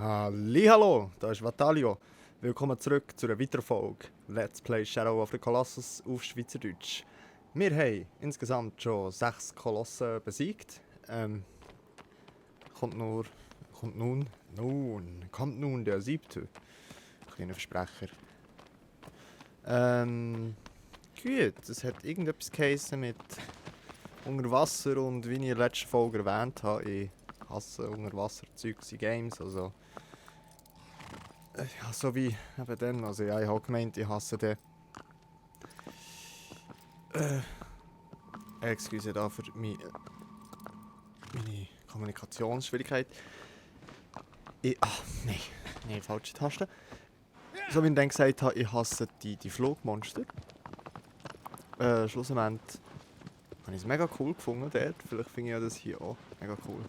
Hallihallo, da ist Vatalio. Willkommen zurück zu einer weiteren Folge Let's Play Shadow of the Colossus auf Schweizerdeutsch. Wir haben insgesamt schon 6 Kolosse besiegt. Kommt nun der 7. Kleiner Versprecher. Gut, es hat irgendetwas geheißen mit Unterwasser und wie ich in der letzten Folge erwähnt habe, ich hasse Unterwasser-Zeugs in Games, also ja, so wie eben dann, also ja, ich habe gemeint, ich hasse den excuse da für meine Kommunikationsschwierigkeit. Nein, falsche Taste. So wie ich dann gesagt habe, ich hasse die Flugmonster. Schlussendlich habe ich es mega cool gefunden dort. Vielleicht finde ich ja das hier auch mega cool.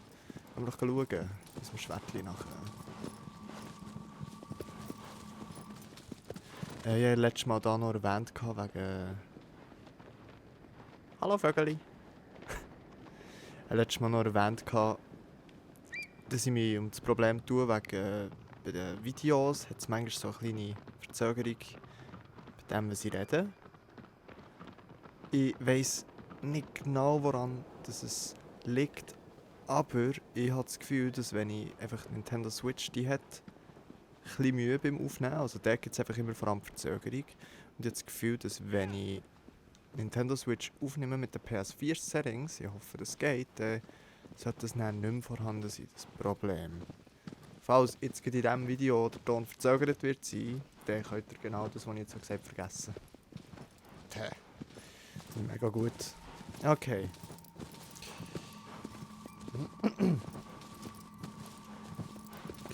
Können wir doch schauen, aus dem Schwertchen nachher. Ich habe letztes Mal da noch erwähnt wegen... Hallo Vögeli! Ich habe letztes Mal noch erwähnt, dass ich mich um das Problem tue, wegen bei den Videos hat es manchmal so eine kleine Verzögerung bei dem, was ich rede. Ich weiss nicht genau, woran es liegt, aber ich habe das Gefühl, dass wenn ich einfach die Nintendo Switch die hat, ein bisschen Mühe beim Aufnehmen. Also da gibt es einfach immer vor allem Verzögerung. Und ich habe das Gefühl, dass wenn ich Nintendo Switch aufnehme mit den PS4 Settings, ich hoffe, das geht, dann sollte das dann nicht mehr vorhanden sein, das Problem. Falls jetzt in diesem Video der Ton verzögert wird sein, dann könnt ihr genau das, was ich jetzt gesagt habe, vergessen. Mega gut. Okay.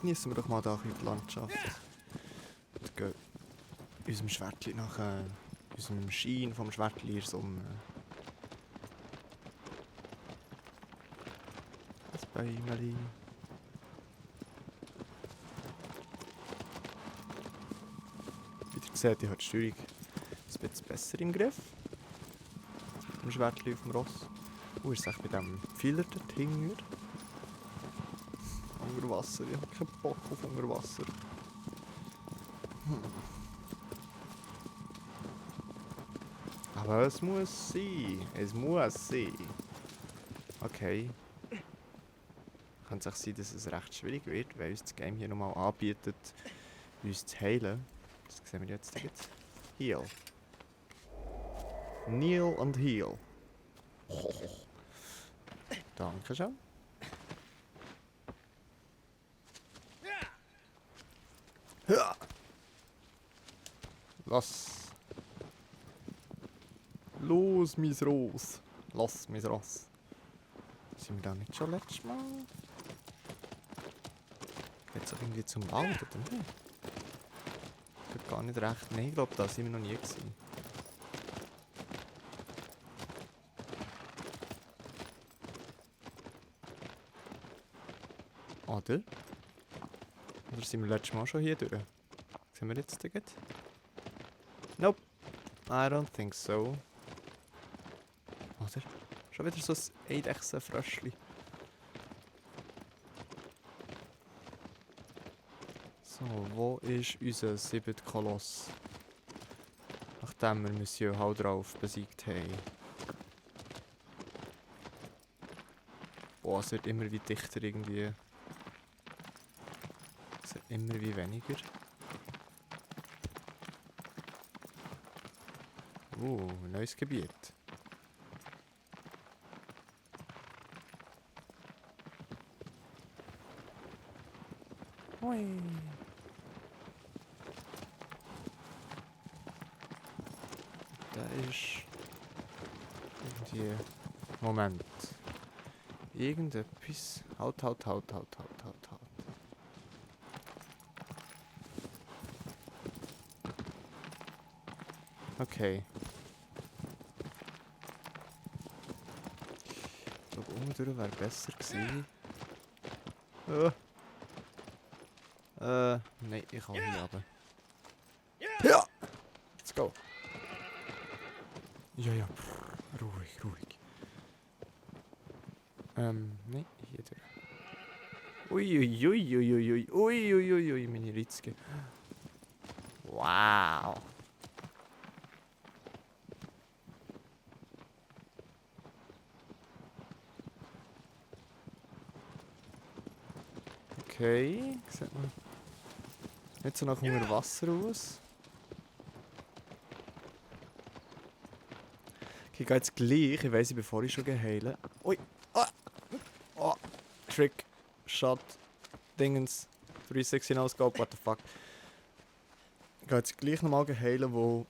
Genießen wir doch mal da ein bisschen die Landschaft. Und gehen unserem Schwertchen nach unserem Schein vom Schwertchen in der Sonne. Das Bäumeli. Wie ihr seht, ich habe die Steuerung ein bisschen besser im Griff. Im Schwertchen auf dem Ross. Wo ist es bei diesem Pfeiler dort hinten? Unter Wasser, ich habe keinen Bock auf unter Wasser. Aber es muss sein. Es muss sein. Okay. Kann es auch sein, dass es recht schwierig wird, weil uns das Game hier nochmal anbietet, uns zu heilen. Das sehen wir jetzt. Heal. Kneel und heal. Danke schön. Lass. Los, mein Ross. Lass, mein Ross. Sind wir da nicht schon letztes Mal? Geht's auch irgendwie zum Wald, oder nicht? Ich bin gar nicht recht. Nein, ich glaube, da sind wir noch nie gewesen. Oder? Oder sind wir letztes Mal schon hier durch? Sehen wir jetzt da geht? Nope. I don't think so. Oder? Schon wieder so ein Eidechsenfröschli. So, wo ist unser 7. Koloss? Nachdem wir Monsieur Haudrauf besiegt haben. Boah, es wird immer wie dichter irgendwie. Es wird immer wie weniger. Neues Gebiet. Hui. Da ist irgendwie... Moment. Irgendetwas... Halt. Okay. Ich glaube, unten wäre besser gewesen. Nein, ich kann hier runter. Ja! Let's go. Ja. Ruhig. Nein, hier durch. Uiuiuiuiuiuiuiuiui, meine Ritzke. Wow. Okay, sieht man nicht so nach unter Wasser aus. Okay, ich gehe jetzt gleich, ich weiss, ich bin vorhin schon geheilt. Ui, ah, oh, Trick, Shot, Dingens, 360 No-Scope, what the fuck. Ich gehe jetzt gleich nochmal geheilen, wo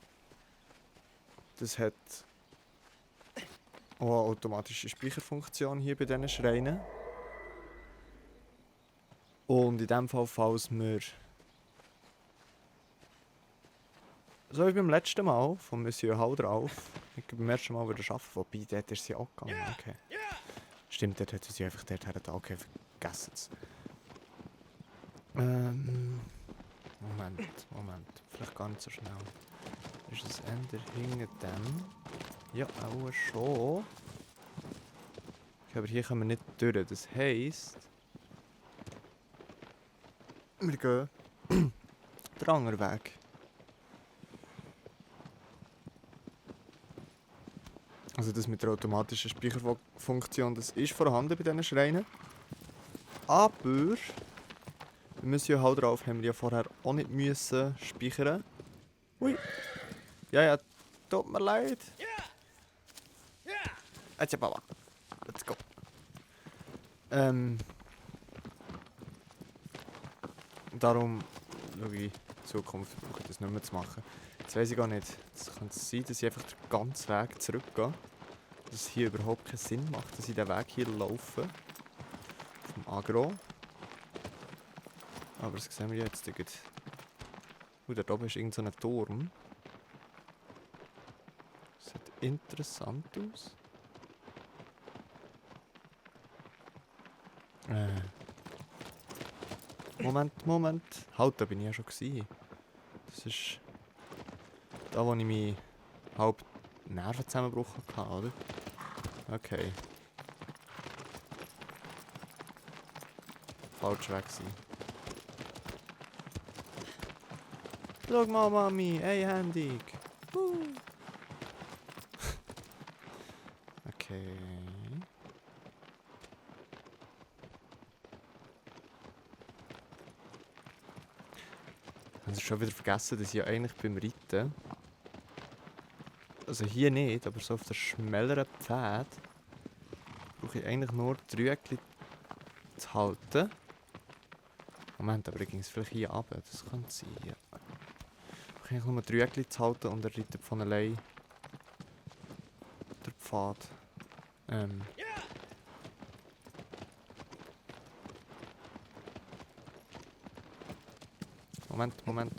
das hat auch eine automatische Speicherfunktion hier bei diesen Schreinen. Und in dem Fall, falls wir so wie beim letzten Mal von Monsieur Hau drauf, ich beim ersten Mal wieder arbeiten, wobei dort ist sie auch gegangen, okay. Stimmt, dort hat sie einfach dort her, okay, vergessen es. Moment, vielleicht gar nicht so schnell. Ist das Ende hinter dem? Ja, auch schon. Okay, aber hier kommen wir nicht durch, das heisst... Wir gehen den anderen Weg. Also das mit der automatischen Speicherfunktion, das ist vorhanden bei diesen Schreinen. Aber wir müssen ja halt drauf, haben wir ja vorher auch nicht müssen speichern. Ui. Ja, tut mir leid. Jetzt Baba. Let's go. Darum schaue ich in Zukunft, brauche ich das nicht mehr zu machen. Jetzt weiss ich gar nicht. Es kann sein, dass ich einfach den ganzen Weg zurückgehe. Dass es hier überhaupt keinen Sinn macht, dass ich den Weg hier laufe. Vom Agro. Aber das sehen wir jetzt. Da oben ist irgend so ein Turm. Sieht interessant aus. Moment. Halt, da bin ich ja schon gewesen. Das ist da, wo ich meinen halb Nervenzusammenbruch hatte, oder? Okay. Falsch weg sein. Schau mal, Mami, einhändig. Okay. Ich habe schon wieder vergessen, dass ich ja eigentlich beim Reiten, also hier nicht, aber so auf der schmäleren Pfad, brauche ich eigentlich nur die Rüegli zu halten. Moment, aber ging es vielleicht hier runter, das kann sein. Ja. Ich brauche eigentlich nur die Rüegli zu halten und er reitet von allein der Pfad. Moment.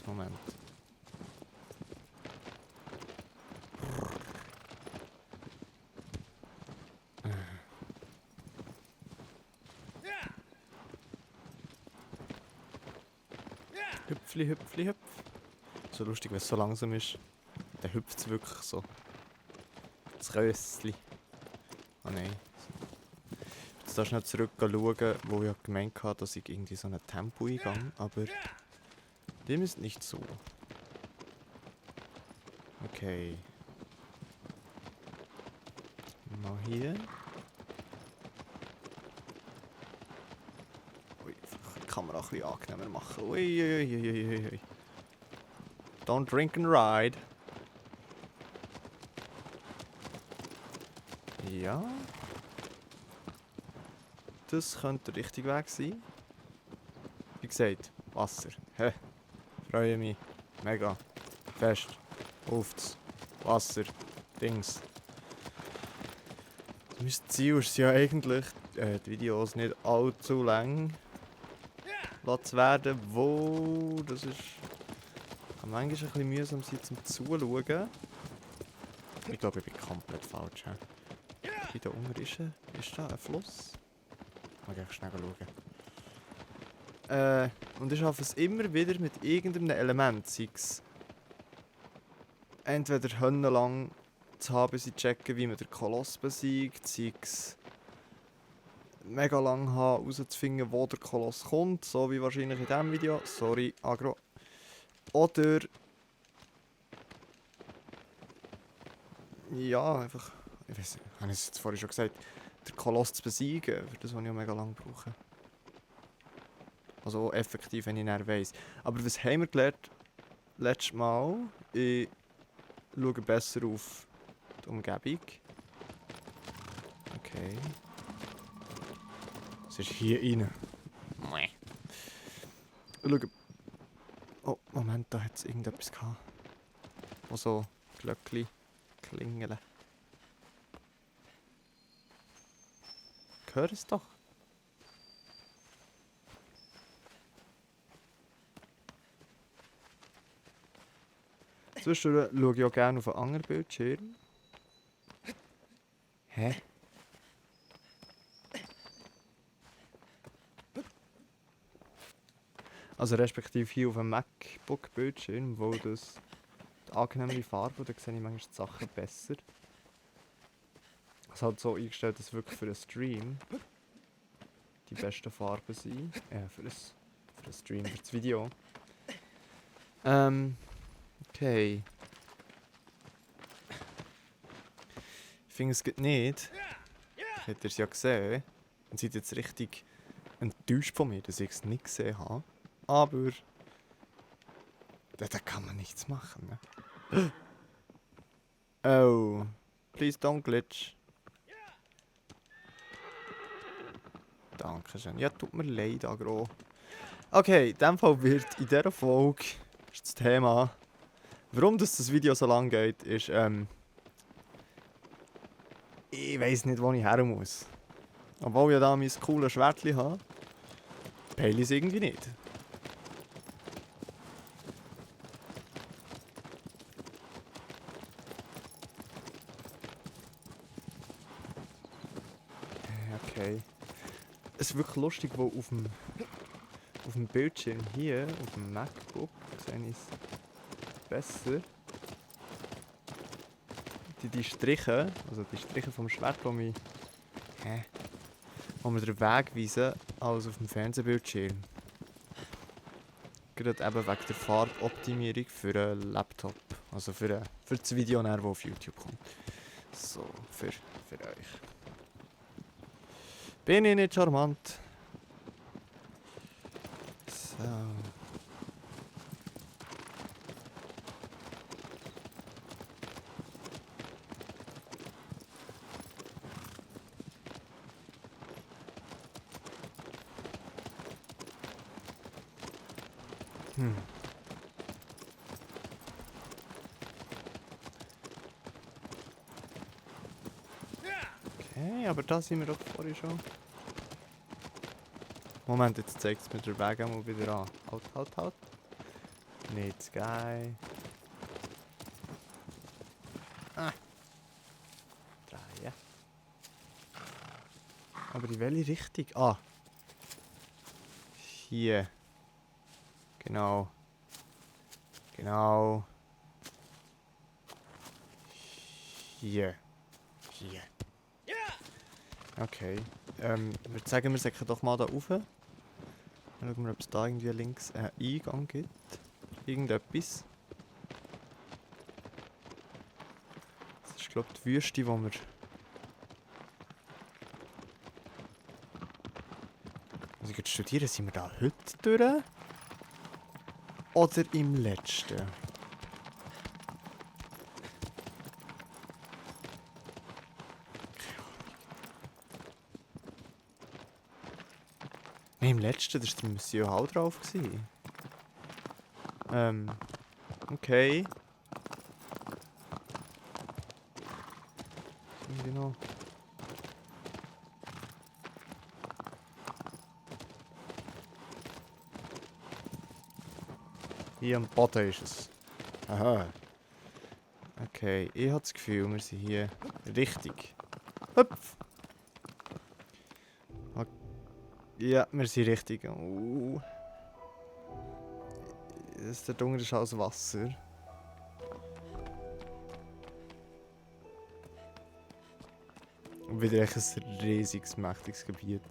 Hüpfli. So lustig, wenn es so langsam ist. Dann hüpft es wirklich so. Das Rössli. Oh nein. Jetzt da schnell zurück schauen, wo ich gemeint habe, dass ich irgendwie so ein Tempo eingehe, aber dem ist nicht so. Okay. Mal hier. Ui, die Kamera ein bisschen angenehmer machen. Ui. Don't drink and ride. Ja. Das könnte der richtige Weg sein. Wie gesagt, Wasser. Hä? Freue mich. Mega. Fest. Aufs Wasser. Dings. Mein Ziel ist ja eigentlich, die Videos nicht allzu lang zu werden. Wo, das ist... Kann manchmal ein bisschen mühsam sein zum Zuschauen. Ich glaube, ich bin komplett falsch. Wie da unten ist da ein Fluss? Mal gleich schnell schauen. Und ich schaffe es immer wieder mit irgendeinem Element, sei es entweder lang zu haben, bis ich checke, wie man den Koloss besiegt, sei es mega lang habe herauszufinden, wo der Koloss kommt, so wie wahrscheinlich in diesem Video. Sorry, Agro. Oder... Ja, einfach... Ich weiß nicht, habe ich es jetzt vorhin schon gesagt. Den Koloss zu besiegen, für das, was ich auch mega lange brauche. Also effektiv, wenn ich nicht weiss. Aber was haben wir gelernt letztes Mal? Ich schaue besser auf die Umgebung. Okay. Es ist hier rein. Schau. Oh, Moment, da hat es irgendetwas gehabt. Wo so Glöckchen klingeln. Hör es doch. Zwischendurch schaue ich auch gerne auf einen anderen Bildschirm. Hä? Also respektive hier auf einem MacBook-Bildschirm, wo das die angenehmere Farbe, da sehe ich manchmal die Sachen besser. Es ist halt so eingestellt, dass wirklich für einen Stream die besten Farben sind. Für einen Stream, für das Video. Okay. Ich finde es geht nicht. Habt ihr es ja gesehen. Und seid jetzt richtig enttäuscht von mir, dass ich es nicht gesehen habe. Aber da kann man nichts machen. Ne? Oh. Please don't glitch. Dankeschön. Ja, tut mir leid, Agro. Okay, in dem Fall wird in dieser Folge ist das Thema, warum das Video so lang geht, ist, ich weiss nicht, wo ich her muss. Obwohl ich da mein cooles Schwertchen habe, peile ich es irgendwie nicht. Okay. Es ist wirklich lustig, wo auf dem Bildschirm hier, auf dem MacBook, sehe ich es besser. Die Striche, also die Striche vom Schwert, die mir den Weg weisen, als auf dem Fernsehbildschirm. Gerade eben wegen der Farboptimierung für einen Laptop. Also für das Video, das auf YouTube kommt. So, für euch. Bin ich nicht charmant? So. Okay, aber da sind wir doch vorhin schon. Moment, jetzt zeigt es mir den Weg einmal wieder an. Halt. Nicht Sky. Drehen. Aber in welche Richtung? Ah. Hier. Genau. Hier. Okay. Ich würde sagen, wir säcken doch mal da rauf. Schauen wir, ob es da irgendwie links einen Eingang gibt. Irgendetwas. Das ist, glaube ich, die Wüste, wo wir... Also ich studieren, sind wir da heute durch? Oder im letzten? Nein, im letzten, das war der Monsieur Hall drauf. Okay. Genau. Hier am Boden ist es. Aha. Okay, ich habe das Gefühl, wir sind hier richtig. Hüpf! Ja, wir sind richtig. Das der Dunkel ist als Wasser. Und wieder ein riesiges, mächtiges Gebiet.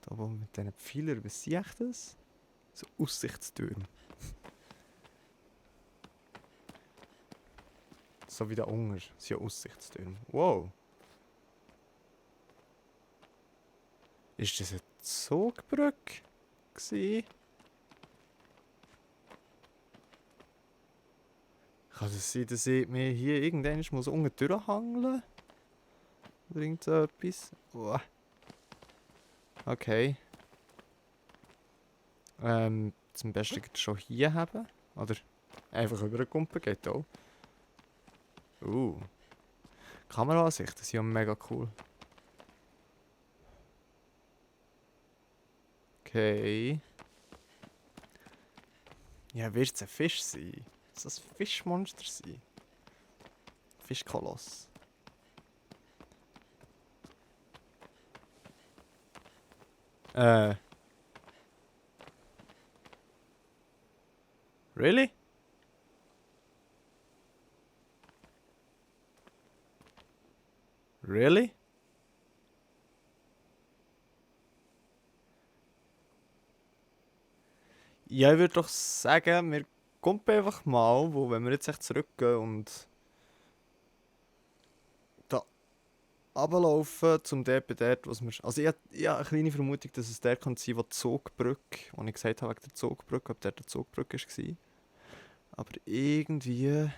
Da oben mit diesen Pfeilern, was sind echt das? So Aussichtstürme. So wie da unten, das sind ja Aussichtstürme. Wow. Ist das eine Zugbrücke gewesen? Kann es sein, dass ich mir hier irgendwann muss unten durchhangeln? Oder irgend so etwas? Uah. Okay. Zum besten schon hier haben. Oder einfach über den Kumpen geht auch. Kameraansicht, das ist ja mega cool. Okay. Ja, wird es ein Fisch sein? Soll es ein Fischmonster sein? Fischkoloss. Really? Really? Ja, ich würde doch sagen, wir kommen einfach mal, wo wenn wir jetzt echt zurückgehen und da runterlaufen, zum dort, was wir... Also ich habe eine kleine Vermutung, dass es der kann sein, wo die Zugbrücke, wo ich gesagt habe, wegen der Zugbrücke, ob der die Zugbrücke war. Aber irgendwie...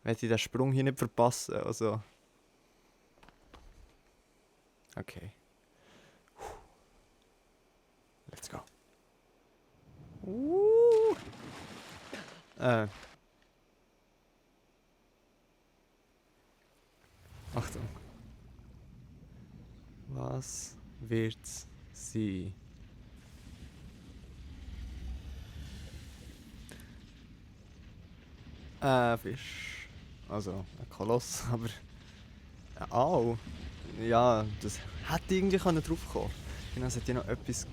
werde ich den Sprung hier nicht verpassen, also... Okay. Let's go. Achtung. Was wird's sein? Fisch. Also, ein Koloss, aber... Au. Ja, das hätte irgendwie drauf kommen. Genau, es hat ja noch etwas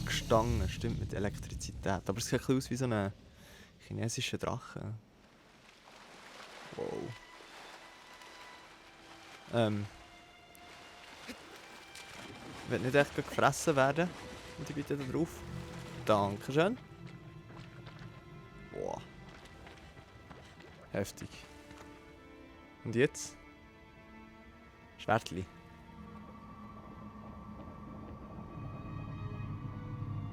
gestanden, stimmt, mit Elektrizität. Aber es sieht ein bisschen aus wie so ein chinesischer Drache. Wow. Wird nicht echt gefressen werden. Und ich bitte da drauf. Dankeschön. Boah. Heftig. Und jetzt? Schwertli.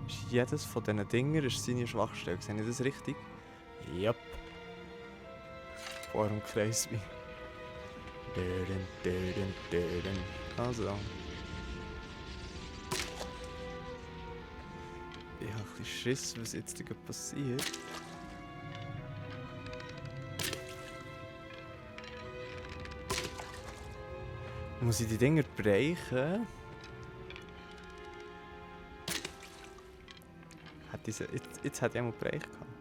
Ist jedes von diesen Dinger ist seine Schwachstelle. Sehe ich das richtig? Yep. Warum kreist mich? Also. Ich habe ein bisschen Schiss, was jetzt da passiert. Muss ich die Dinger brechen? Jetzt hätte ich einmal brechen können.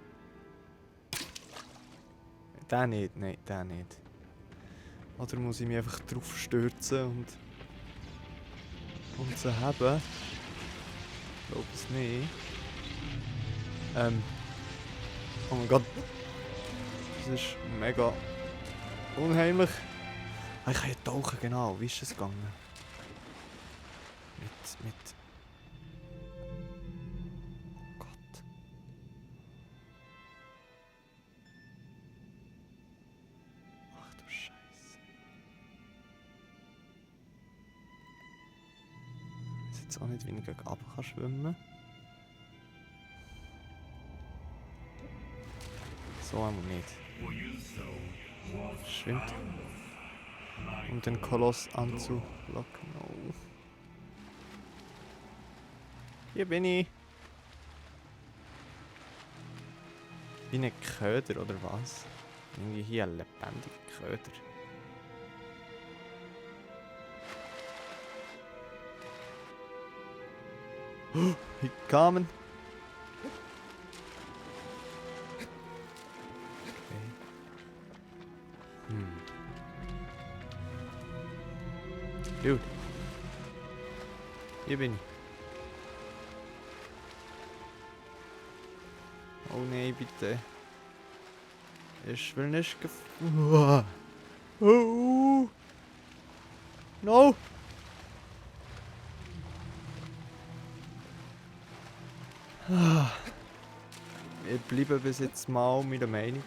Den nicht, nein, den nicht. Oder muss ich mich einfach drauf stürzen und sie haben? Ich glaube es nicht. Oh mein Gott. Das ist mega unheimlich. Ah, ich kann ja tauchen, genau. Wie ist es gegangen? Mit... Oh Gott. Ach du Scheiße. Ich weiß jetzt auch nicht, wie ich gegen runter kann schwimmen. So einmal nicht. Schwimmt. Um den Koloss anzulocken. Oh. Hier bin ich. Wie ein Köder oder was? Irgendwie hier ein lebendiger Köder. Oh, hier kamen. Okay. Dude. Hier bin ich. Oh nein, bitte. Ich will nicht Oh. No. Ich bleibe bis jetzt mal meiner Meinung,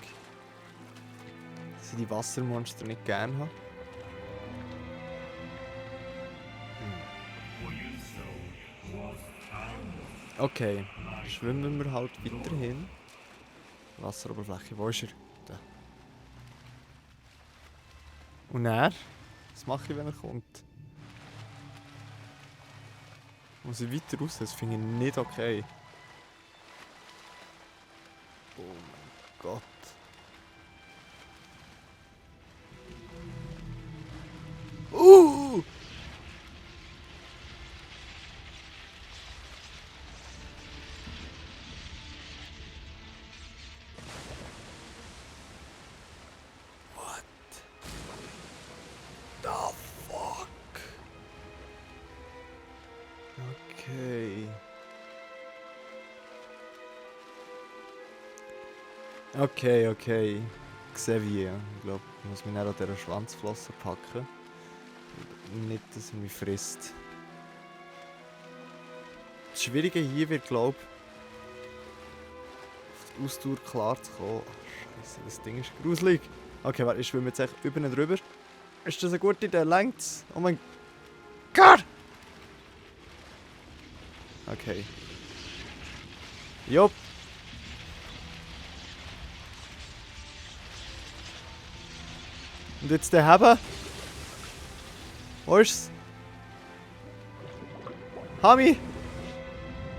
dass ich die Wassermonster nicht gerne habe. Okay, schwimmen wir halt weiterhin. Wasseroberfläche, wo ist er? Da. Und er? Was mache ich, wenn er kommt? Muss ich weiter raus? Das finde ich nicht okay. Oh mein Gott. What the fuck? Okay. Okay. Xavier. Ich glaube, ich muss mich nicht an dieser Schwanzflosse packen. Nicht, dass er mich frisst. Das Schwierige hier wird, glaube ich, auf die Ausdauer klar zu kommen. Oh, Scheiße, das Ding ist gruselig. Okay, warte, ich schwimme jetzt echt über und drüber. Ist das eine gute Idee? Längt's? Oh mein Gott! Okay. Jupp. Und jetzt der Haben. Wo ist's? Hami!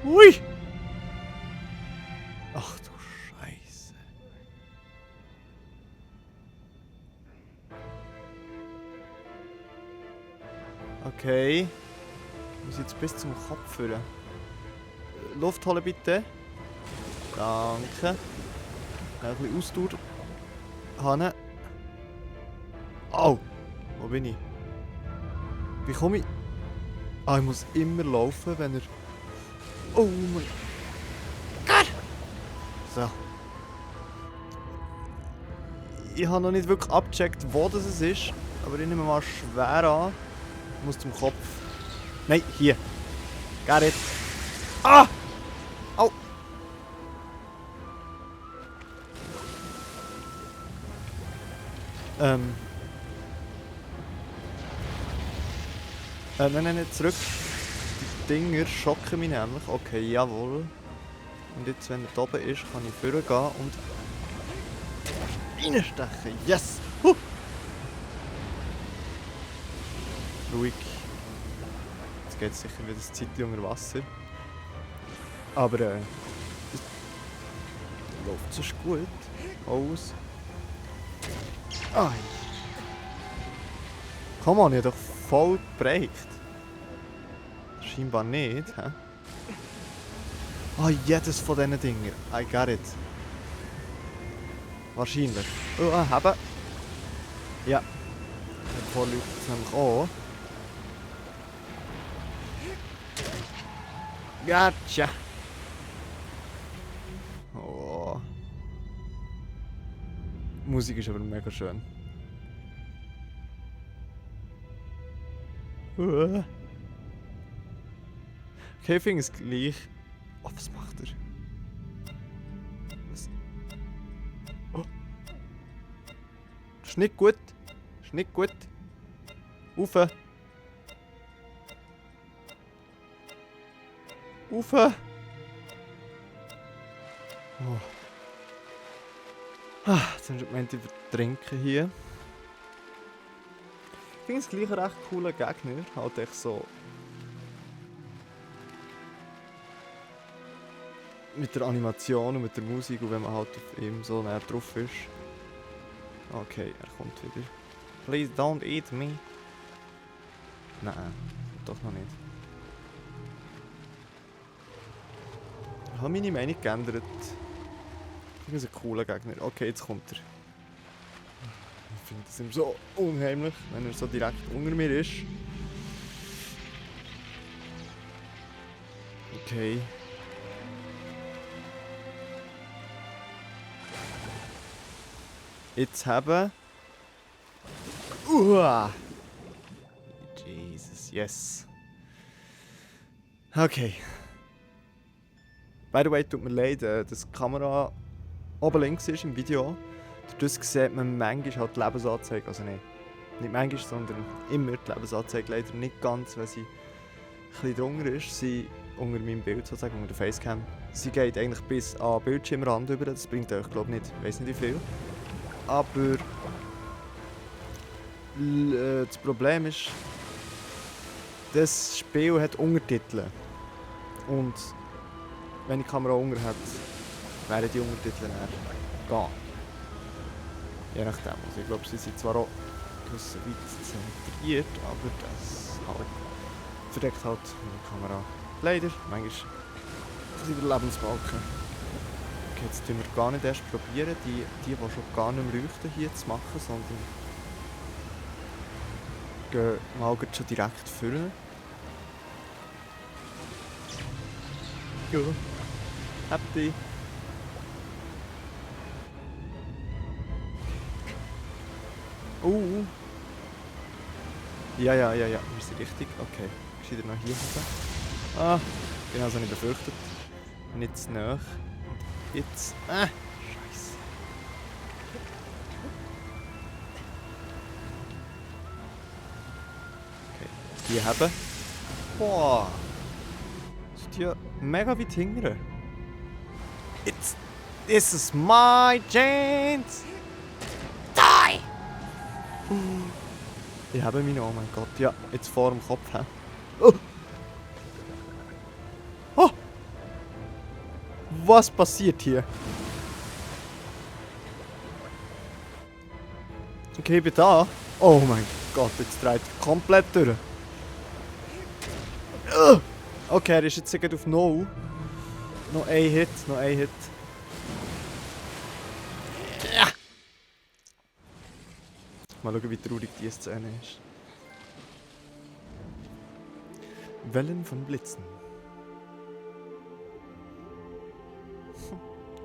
Ui! Ach du Scheiße. Okay. Ich muss jetzt bis zum Kopf führen. Luft holen bitte. Danke. Ein bisschen Ausdauer. Hanne. Au! Wo bin ich? Wie komme ich? Ah, ich muss immer laufen, wenn er... Oh mein Gott! So. Ich habe noch nicht wirklich abgecheckt, wo das ist. Aber ich nehme mal schwer an. Ich muss zum Kopf. Nein, hier. Got it. Ah! Au! Nein, zurück. Die Dinger schocken mich nämlich. Okay, jawohl. Und jetzt, wenn er da oben ist, kann ich vorgehen und... reinstechen. Yes! Ruhig. Jetzt geht es sicher wieder ein Zeitchen unter Wasser. Aber das läuft sonst gut. Aus. Ai. Komm on, ich hab doch voll geprägt. Scheinbar nicht, hä? Ah, jedes von diesen Dingen. I got it. Wahrscheinlich. Oh, haben. Ja. Davor läuft es nämlich auch. Gotcha. Oh. Die Musik ist aber mega schön. Okay, ich finde es gleich. Oh, was macht er? Was? Oh. Das ist nicht gut. Das ist nicht gut. Ufe. Ufe. Oh. Ah, jetzt haben wir gemeint, ich trinken hier. Ich finde es gleich ein recht cooler Gegner. Halt echt so. Mit der Animation und mit der Musik und wenn man halt auf ihm so näher drauf ist. Okay, er kommt wieder. Please don't eat me. Nein, doch noch nicht. Ich habe meine Meinung geändert. Ich finde es ein cooler Gegner. Okay, jetzt kommt er. Ich finde es immer so unheimlich, wenn er so direkt unter mir ist. Okay. Jetzt haben... Jesus, yes. Okay. By the way, tut mir leid, dass die Kamera oben links ist im Video. Dadurch sieht man manchmal halt die Lebensanzeige, also nein, nicht manchmal, sondern immer die Lebensanzeige leider nicht ganz, weil sie ein bisschen drunter ist. Sie unter meinem Bild sozusagen, unter der Facecam. Sie geht eigentlich bis an den Bildschirmrand über, das bringt euch glaube ich nicht, ich weiss nicht wie viel. Aber das Problem ist, das Spiel hat Untertitel. Und wenn die Kamera unter hat, wären die Untertitel dann gehen. Je nachdem. Also ich glaube, sie sind zwar auch gewisse weit zentriert, aber das halt verdeckt halt meine Kamera. Leider, manchmal ist es der Lebensbalken. Okay, jetzt tun wir gar nicht erst probieren, die schon gar nicht mehr leuchten, hier zu machen, sondern gehen mal schon direkt vorne. Ja, happy. Ja, wir sind richtig. Okay, gescheiter noch hier hoch. Ah, genau so nicht befürchtet. Nicht zu nahe. Jetzt. Scheiße. Okay, die haben. Boah. Sind ja mega weit hinten. This is my chance! Die! Ich habe mich noch, oh mein Gott. Ja, jetzt vor dem Kopf. He? Oh. Oh. Was passiert hier? Okay, ich bin da. Oh mein Gott, jetzt dreht er komplett durch. Okay, er ist jetzt sogar auf No. Noch ein Hit. Ja. Mal schauen, wie traurig diese Szene ist. Wellen von Blitzen.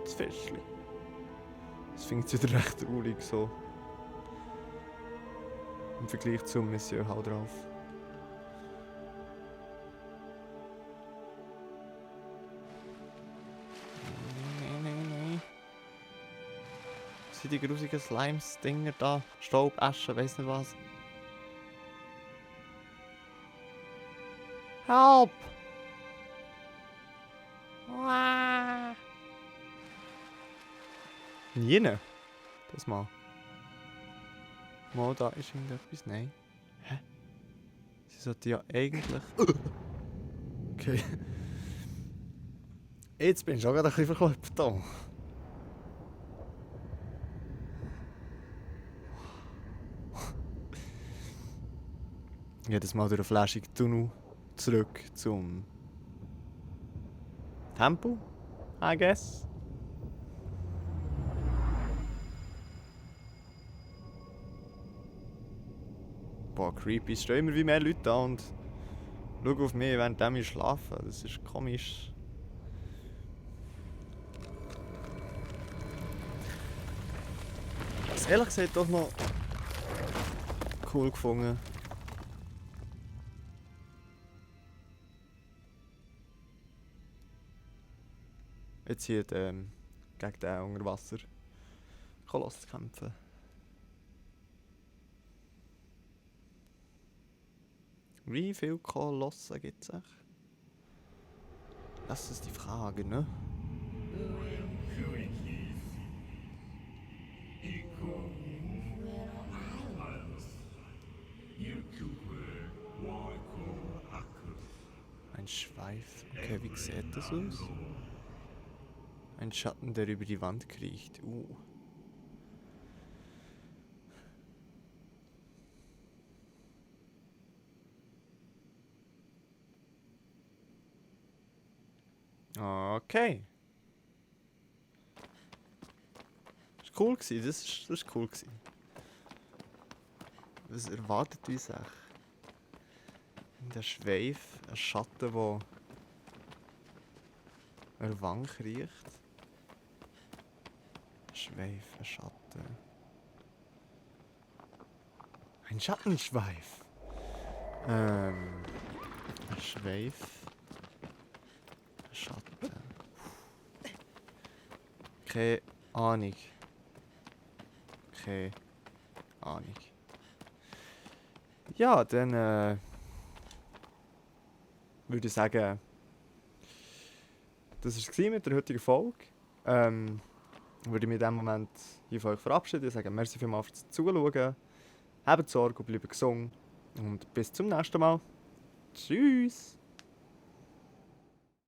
Das Fischli. Das finde ich wieder recht traurig so. Im Vergleich zum Monsieur Hau drauf. Was sind die grusigen Slimes-Dinger da? Staub, Asche, weiss nicht was. Help! Jene? Das mal. Mal, da ist irgendetwas. Nein. Hä? Sie sollte ja eigentlich. Okay. Jetzt bin ich schon gerade ein bisschen verklopft da. Jedes Mal durch einen flashigen Tunnel zurück zum Tempel, I guess. Boah, creepy. Es stehen immer wie mehr Leute da und schauen auf mich, während ich schlafe. Das ist komisch. Das ehrlich gesagt doch noch cool gefunden. Jetzt hier gegen den Unterwasser-Koloss kämpfen. Wie viele Kolosse gibt es? Das ist die Frage, ne? Ein Schweif. Okay, wie sieht das aus? Ein Schatten, der über die Wand kriecht. Okay. Das war cool. Das ist cool. Was erwartet uns echt? In der Schweif ein Schatten, der eine Wange kriecht. Schweif, ein Schatten. Ein Schattenschweif. Ein Schweif. Ein Schatten. Keine Ahnung. Keine Ahnung. Ja, dann würde ich sagen, das war es mit der heutigen Folge. Würde ich mich in diesem Moment hier von euch verabschieden und sagen, merci vielmals fürs Zuschauen. Habt Sorge und bleibt gesund. Und bis zum nächsten Mal. Tschüss!